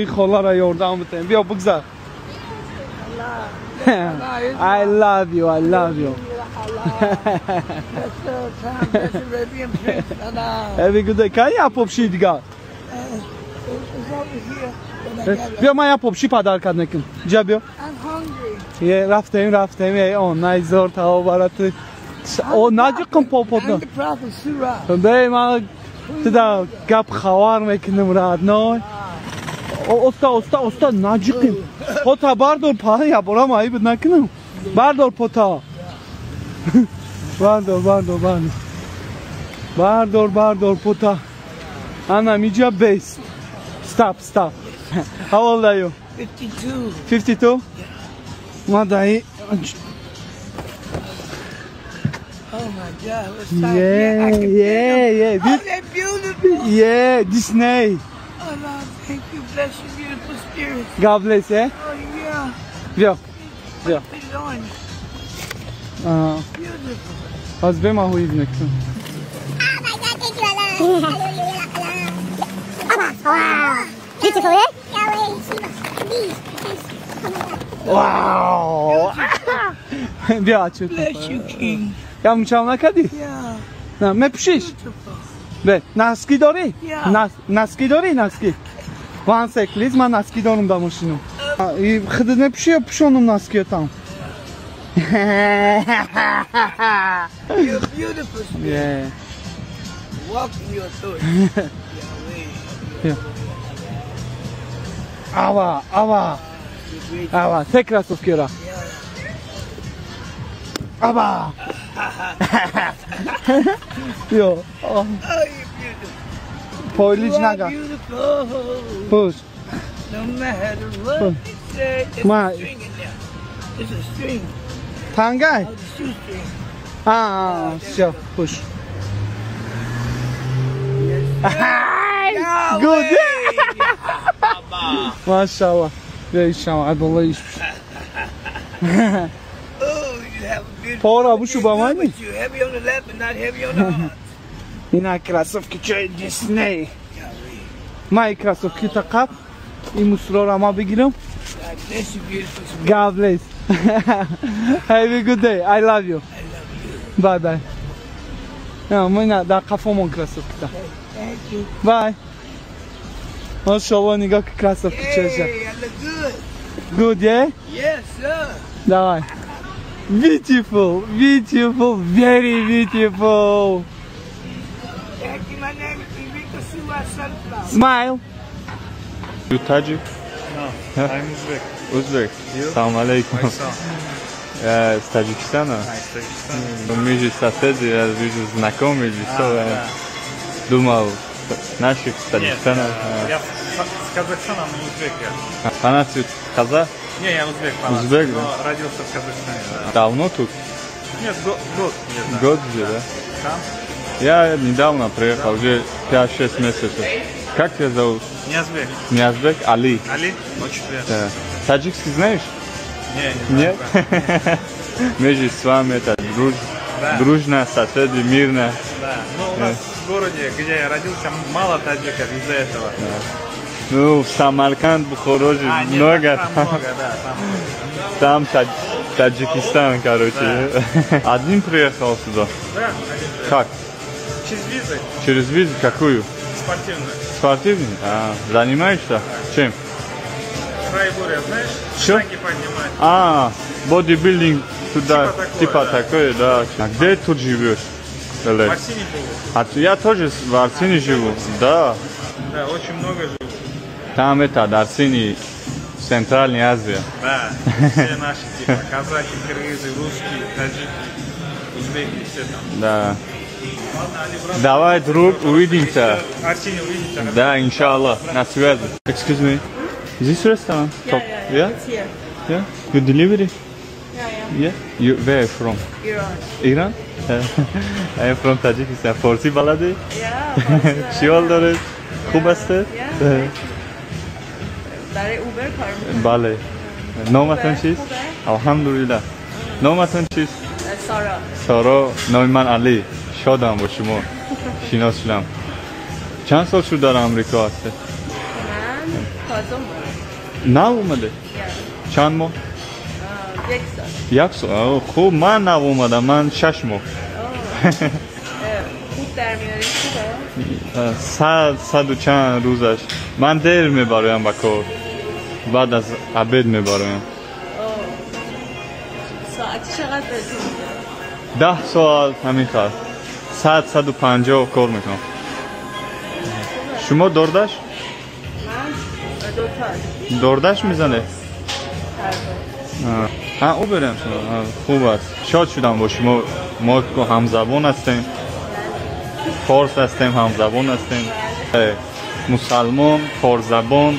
Холара ёрдам битем. Биё, бигзар. I love you, I love you. Have a good day. Кай апопши дигар? Биё, ман я попши падар мекунам. Ҷа биё. Рафтем, рафтем. Эй, он найзор тао барат. О, наҷиқм попотно. Бей, ман туда гап хабар мекунам, родной. Оста, оста, оста, наҷиқим. Пота бардор, па, я борам айб накунам. Бардор пота. Бардор, бардор, бардор. Бардор, бардор, пота. Ана, миҷа best. Stop, stop. How old are you? 52. 52? Мадаи. Oh my God, what's that? Yeah, yeah, yeah. Oh, they're beautiful. Yeah, Disney. Oh, no, thank you. Bless your beautiful spirit. God bless, eh? Oh, yeah. Биё. Биё. Put it on. Beautiful. Аз бе ма ҳуид мекунам. Beautiful, eh? Wow! Биё, ачу. Bless you, King. Я мучал накардӣ? Yeah. На, мепӯшиш? Beautiful. Бе, носки дорӣ? Yeah. Носки дорӣ, носки? One sec, please, ман носки дорам дар мошинам. Худат мепӯшӣ ё пӯшонам носкиётам? You're beautiful spirit. Yeah. Walk in your authority. Yahweh. Yeah. Ава, ава, You're great. ава, се кроссовкира. Yeah. Ава! Биё. Oh, you're beautiful. Пойлич You are нага. beautiful. Пӯш. No matter what they say. There's a string in there. There's a string. Тангай? Oh, the shoestring. А, всё, пӯш. Yes. Good. Baba. Машаллах. Биё, ишам, айболла иш. Oh, you have a beautiful. Пора бушу ба Good мани? with you. Heavy on the left and not heavy on the heart. Ина кроссовки чои Дисней. Yahweh. Ман ин кроссовки тақаб, ин мусрора ма бигирам. God bless you, beautiful spirit. God bless. Have a good day. I love you. I love you. Bye bye. Ма дар қафомон кроссовкита. Thank you. Bye. Машалло, нигоҳ ки кроссовки чеша. Hey, I look good. Good, yeah? Yes, sir. Давай. Beautiful, beautiful, very beautiful. Thank you. My name is Enrico Sua Sunflower. Smile. You Tajik? No, I'm Uzbek. Uzbek. You? Салам алейкум. Myself. Я из Таджикистана. А, из Таджикистана. Мы же соседи, я вижу, знакомые, А, все. да. Думал, наших с Нет, Таджикистана. я с Казахстана, но узбек я. По нации казах? Не, я узбек по нации, Узбек, но да? родился в Казахстане, да. Давно тут? Нет, год где-то. Год уже, да? Сам? Я недавно приехал, уже 5-6 месяцев. Как тебя зовут? Ниязбек. Ниязбек Али. Али? Очень приятно. Да. Таджикский знаешь? Не, не знаю. Нет? Мы же с вами это Да. дружно, соседи, мирно. Да, но у нас в городе, где я родился, мало таджиков из-за этого. Ну, в Самарканд, Бухаро же А, нет, много. там много, да, там. Там Таджикистан, короче. Один приехал сюда? Да, один приехал. Как? Через визы. Через визу какую? Спортивную. Спортивную? А, занимаешься? Чем? Троеборье, знаешь? Чё? Штанги поднимать. А, бодибилдинг туда, Типа такое, типа да. такое, да. А где тут живешь? В Арсене живу. А я тоже в Арсене живу, да. Да, очень много живу. Там это, Арсений, Центральная Азия. Да, все наши, типа, казахи, кыргызы, русские, таджики, узбеки, все там. Да. Ладно, Али, брат. Давай, друг, увидимся. Арсений, увидимся. Да, иншаллах, на связи. Excuse me, is this restaurant? Yeah, yeah, Yeah? It's here. Yeah? You delivery? Yeah, yeah. Yeah? You, where from? Iran. Iran? I am from Tajikistan. فارسی بلدی؟ Yeah. چی حال داره؟ خوب است؟ Yeah. برای اوبر کار می‌کنی؟ بله. نامتون چیست؟ خوبه. الحمدلله. نامتون چیست؟ سارا. سارا. نام من علی. شادم با شما شناس شدم. چند سال شد در آمریکا هستی؟ من تازه اومدم. Нав омаде? Чанд моҳ? یک سال. Як сол. Хуб, ман нав омадам, ман 6 моҳ. خوب در میاری، خوبه؟ 100, 100 و чанд рӯзаш. Ман дер мебароям ба кор, баъд аз обед мебароям. ساعتی چقدر بهتون میده؟ 10 соат ҳамин хел, 100, 150 кор мекунам. Шумо DoorDash? من دوتا. DoorDash мезанед? Ҳа, Uber ам шумо. Хуб аст, шод шудам бо шумо. Мо ҳамзабон ҳастем, форс ҳастем, ҳамзабон ҳастем. Мусалмон, форсзабон.